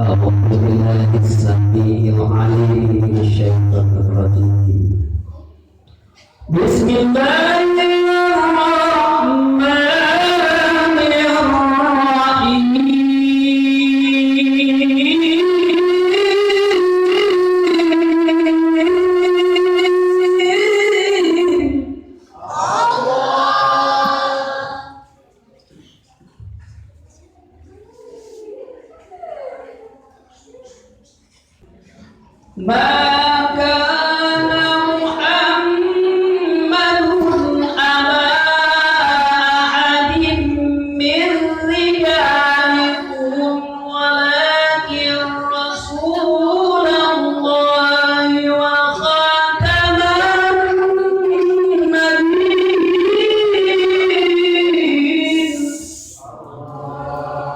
أعوذ بالله السميع العليم من الشيطان الرجيم. بسم الله الرحمن الرحيم. ما